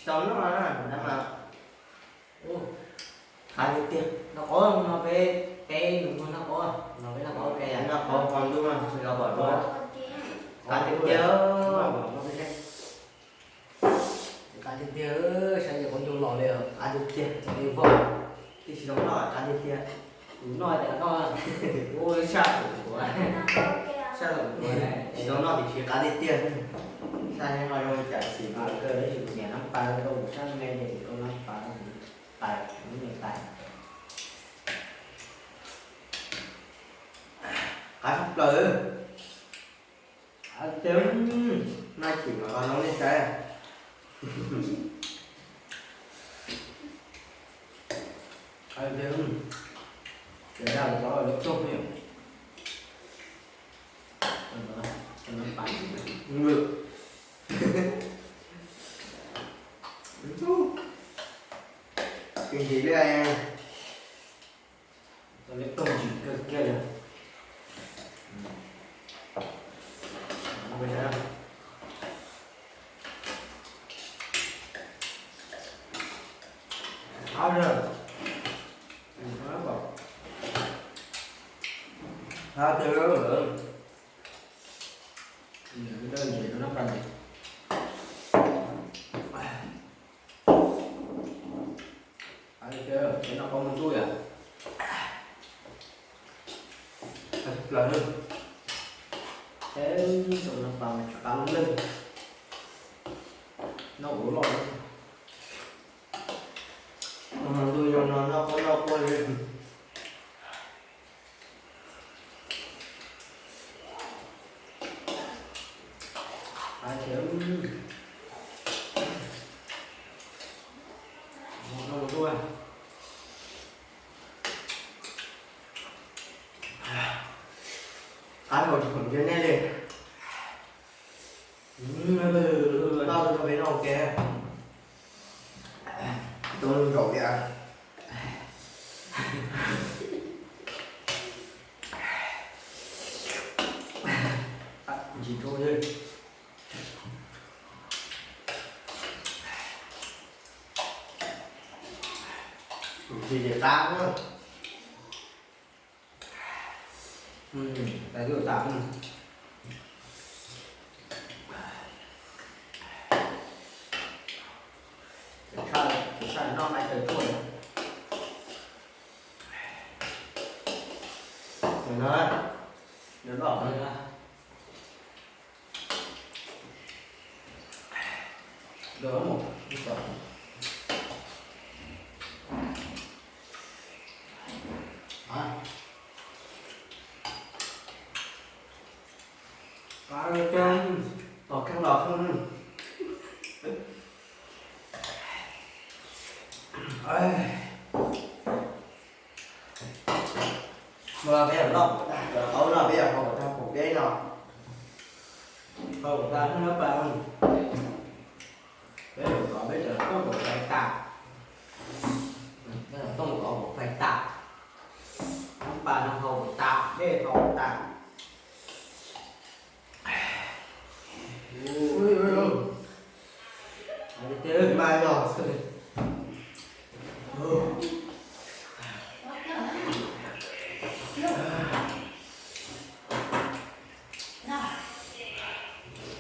Tau noj na, noj mas. Qab tiag tiag. Noj qab no peb, peb nus muag noj qab, no peb noj qab ua ke, noj qab qhov ntuj no tsis los pom dua. Qab tiag tiag. Qab tiag tiag, saib ces qhov ntuj los li, qab tiag tiag, txom li vog. Tib si zoo noj qab tiag tiag. Kuv noj ces noj, kuv saj tus kuv, saj tus kuv, tsis zoo noj tiam sis qab tiag tiag. Saj no zoo li cas xim kuv kawg, tab sis kuv nyiam nab pas rau kuv sab me ces kuv rau nab pas, tais, kuv nyiam tais. Qab tshaj plaws. Qab tiag, noj chim mas qab no nej saib. Qab tiag, ces daj los lub rooj ne. Ntxim li, lub rooj ntsim kawg kiag li. Qab tiag, lub rooj ntsim rau nab pas ntsim. Peb noj qab mus ntuj yom. Plaws, peb tus noj pas mas tsis qab lub neej, noj ua luaj. Ntuj yog no noj quaj noj quaj li. Qab hau tsis khoom ntshe nej li. Noj rau peb noj ua ke. Tus zaum tias ntsis rau li. Ntsis ces qab na. Tais twb tas, tshaj, tshaj noj qaib taw tshuaj. Nws no, nws no. Tom kheej los kheej. Mas peb yog noj, cov qaub no peb yog hau kom tag pum peb no. Hau kom tag nab pas. Peb yuav kom peb cov tooj kom fais tas. Peb cov tooj kom fais tas. Nab pas no hau kom tas, dej hau kom tas. Mas no.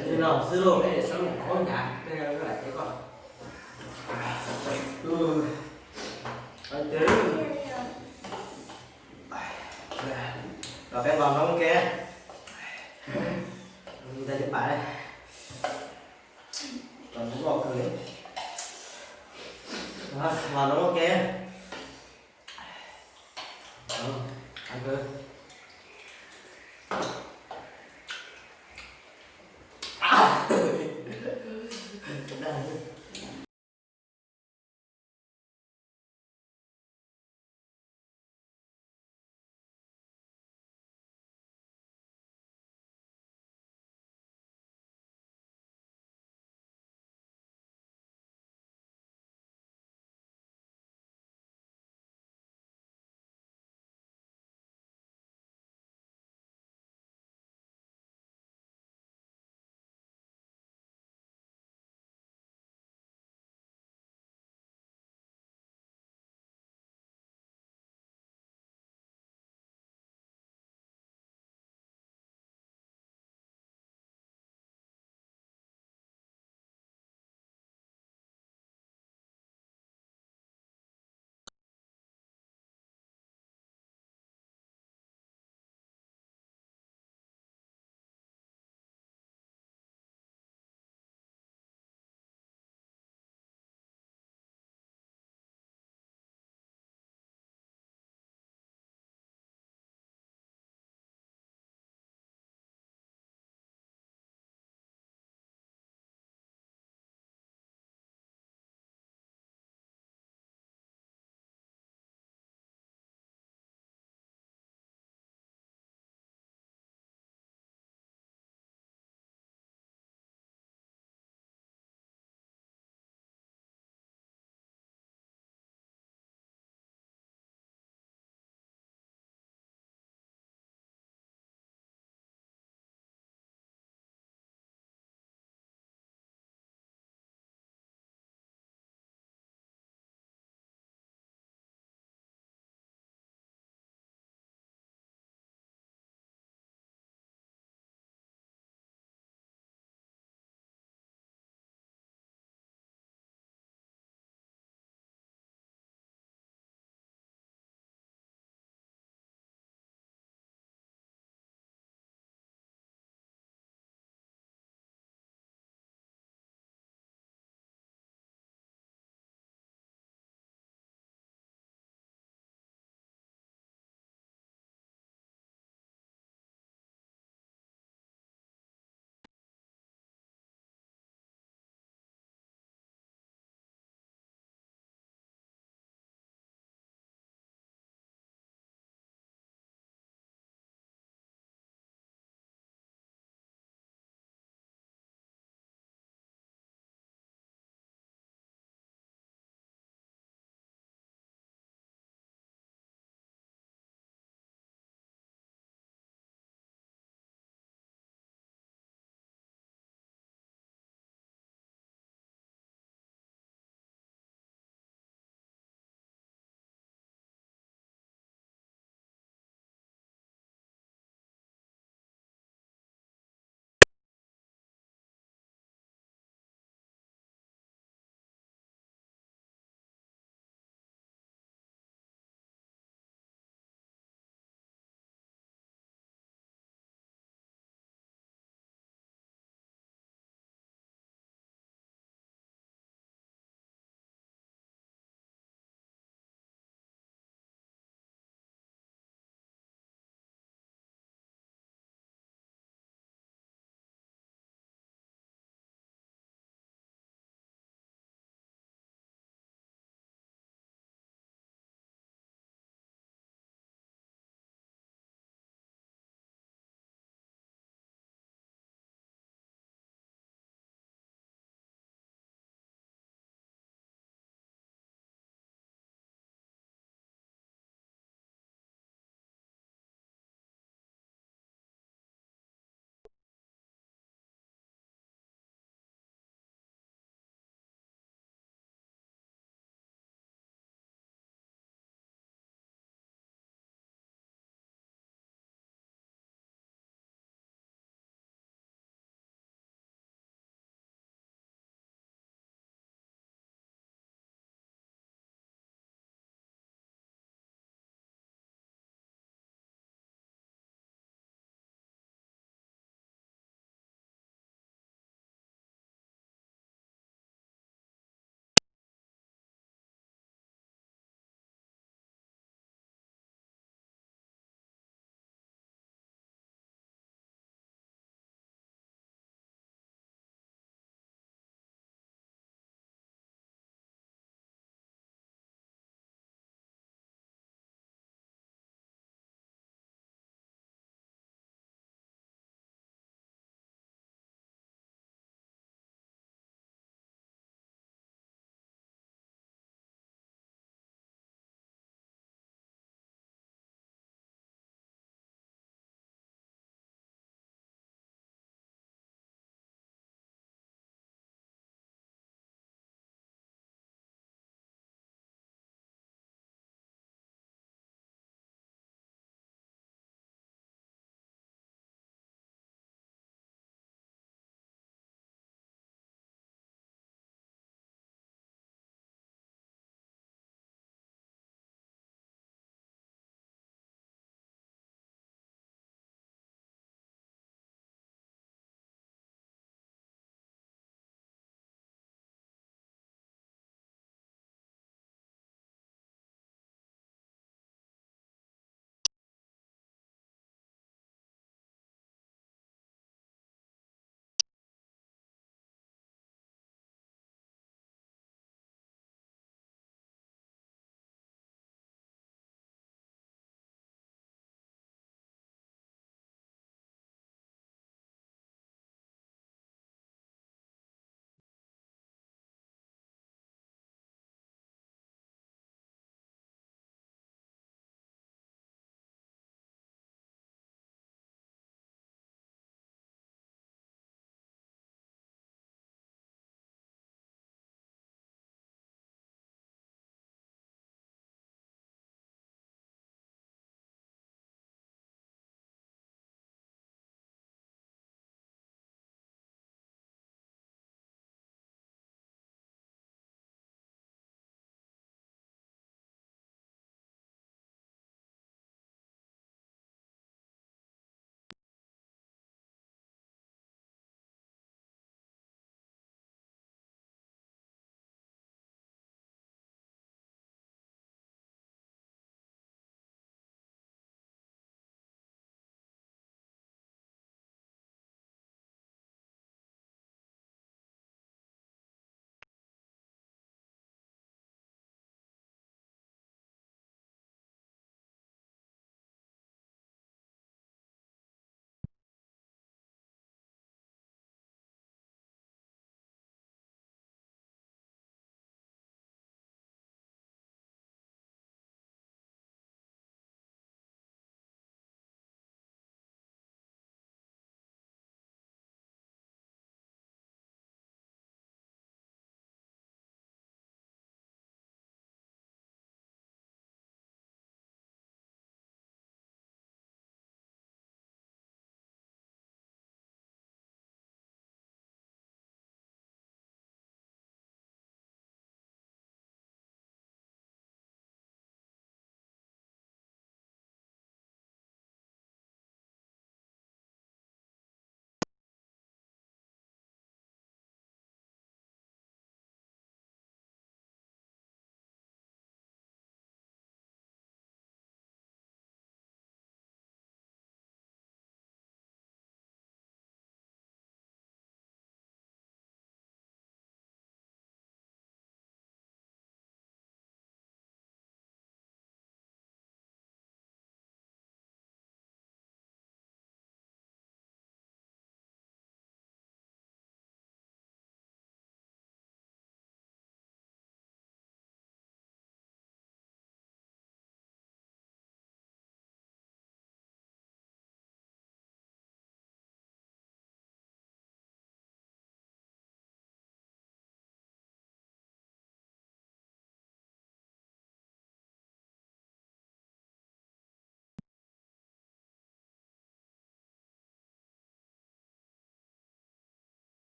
Li no xwb lauj, peb xav mus khaub ncav, peb lam teb koj. Los peb los no ua ke. Ntawd li pam, los no ua ke.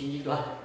Tsis dua.